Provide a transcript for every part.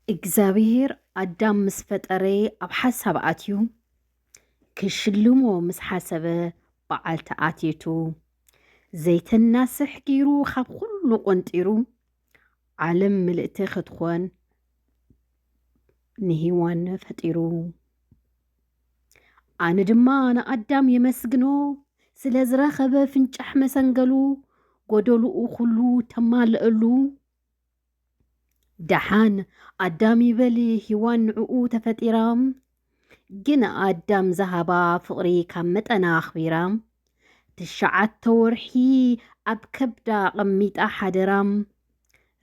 እግዚኣብሔር ኣዳም ምስ ፈጠረ ኣብ ሓሳብ ኣትዩ፣ ክሽልሞ ምስ ሓሰበ በዓልቲ ኣትየቱ። ዘይተናስሕ ገይሩ ካብ ኩሉ ቆንጢሩ፣ ዓለም ምልእቲ ክትኾን ንሂዋን ፈጢሩ። ኣነ ድማ ንኣዳም የመስግኖ፣ ስለ ዝረኸበ ፍንጫሕ መሰንገሉ፣ ጎደልኡ ኩሉ ተማልአሉ። ደሓን ኣዳም ይበል ሂዋን ንዕኡ ተፈጢራ፣ ግን ኣዳም ዝሃባ ፍቕሪ ካብ መጠና ኣኽቢራ፣ ትሽዓተ ወርሒ ኣብ ከብዳ ኣቐሚጣ ሓደራ፣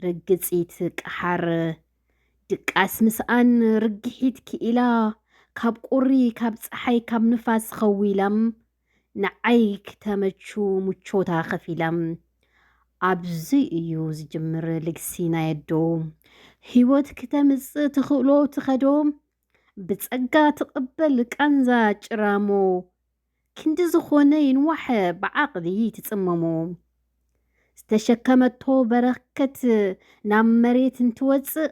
ርግጺት ቀሓር ድቃስ ምስኣን ርግሒት ክኢላ፣ ካብ ቁሪ ካብ ጸሓይ ካብ ንፋስ ኸዊላ፣ ንዓይ ክተመቹ ምቾታ ከፊላ። ኣብዚ እዩ ዝጅምር ልግሲ ናይ ኣዶ። ህይወት ክተምጽእ ትኽእሎ ትኸዶ፣ ብጸጋ ትቕበል ቃንዛ ጭራሞ። ክንዲ ዝኾነ ይንዋሕ ብዓቕሊ ትጽመሞ። ዝተሸከመቶ በረከት ናብ መሬት እንትወጽእ፣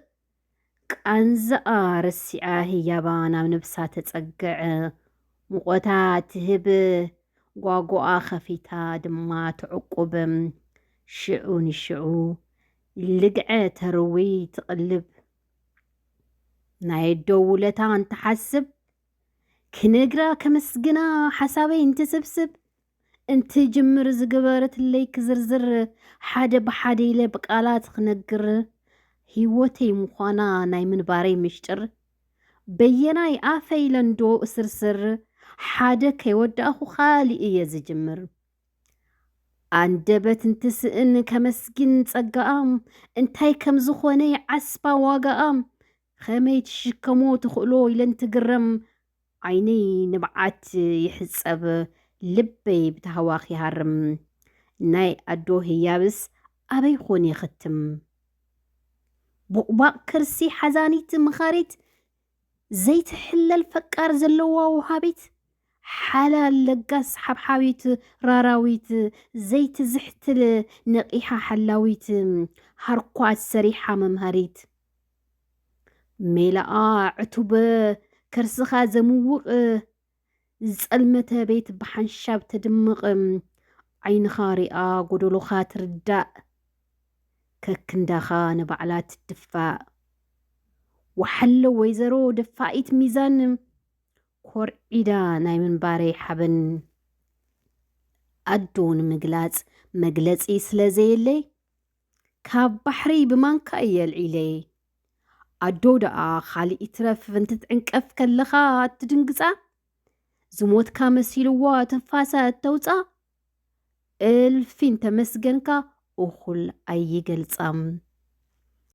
ቃንዛኣ ረሲዓ ህያባ ናብ ነብሳ ተጸግዕ። ሙቐታ ትህብ፣ ጓጓኣ ከፊታ ድማ ትዕቁብ። ሽዑ ንሽዑ ልግዐ ተርዊ ትቕልብ። ናይ ኣዶ ውለታ እንትሓስብ፣ ክነግራ ከመስግና ሓሳበይ እንትስብስብ፣ እንትጅምር ዝገበረትለይ ክዝርዝር፣ ሓደ ብሓደ ኢለ ብቃላት ክነግር፣ ህይወተይ ምዃና ናይ ምንባረይ ምሽጥር፣ በየናይ ኣፈ ኢለ እንዶ እስርስር፣ ሓደ ከይወዳእኹ ካሊእ እየ ዝጅምር። ኣንደበት እንትስእን ከመስግን ጸጋኣ፣ እንታይ ከም ዝኾነ ይዓስባ ዋጋኣ፣ ኸመይ ትሽከሞ ትኽእሎ ኢለን ትግረም። ዓይነይ ንብዓት ይሕጸብ፣ ልበይ ብታህዋኽ ይሃርም። ናይ ኣዶ ህያብስ ኣበይ ኾን የኽትም? ቦቕባቕ ከርሲ ሓዛኒት ምኻሪት፣ ዘይትሕለል ፈቃር ዘለዋ ወሃቢት፣ ሓላል ለጋስ ሓብሓቢት ራራዊት፣ ዘይትዝሕትል ነቒሓ ሓላዊት፣ ሃርኳት ሰሪሓ መምሃሪት። ሜላኣ ዕቱብ ከርስኻ ዘምውቕ፣ ዝጸልመተ ቤት ብሓንሻብ ተድምቕ፣ ዓይንኻ ሪኣ ጎደሎኻ ትርዳእ፣ ከክንዳኻ ንባዕላ ትድፋእ። ወሓለ ወይዘሮ ደፋኢት ሚዛን፣ ኮርዒዳ ናይ ምንባረይ ሓበን። ኣዶ ንምግላጽ መግለጺ ስለ ዘየለይ፣ ካብ ባሕሪ ብማንካ እየ ኣልዒለ። ኣዶ ደኣ ካልእ ይትረፍ እንትትዕንቀፍ ከለኻ እትድንግጻ፣ ዝሞትካ መሲልዋ ትንፋሳ እተውጻ፣ እልፊ እንተመስገንካ እኹል ኣይገልጻ።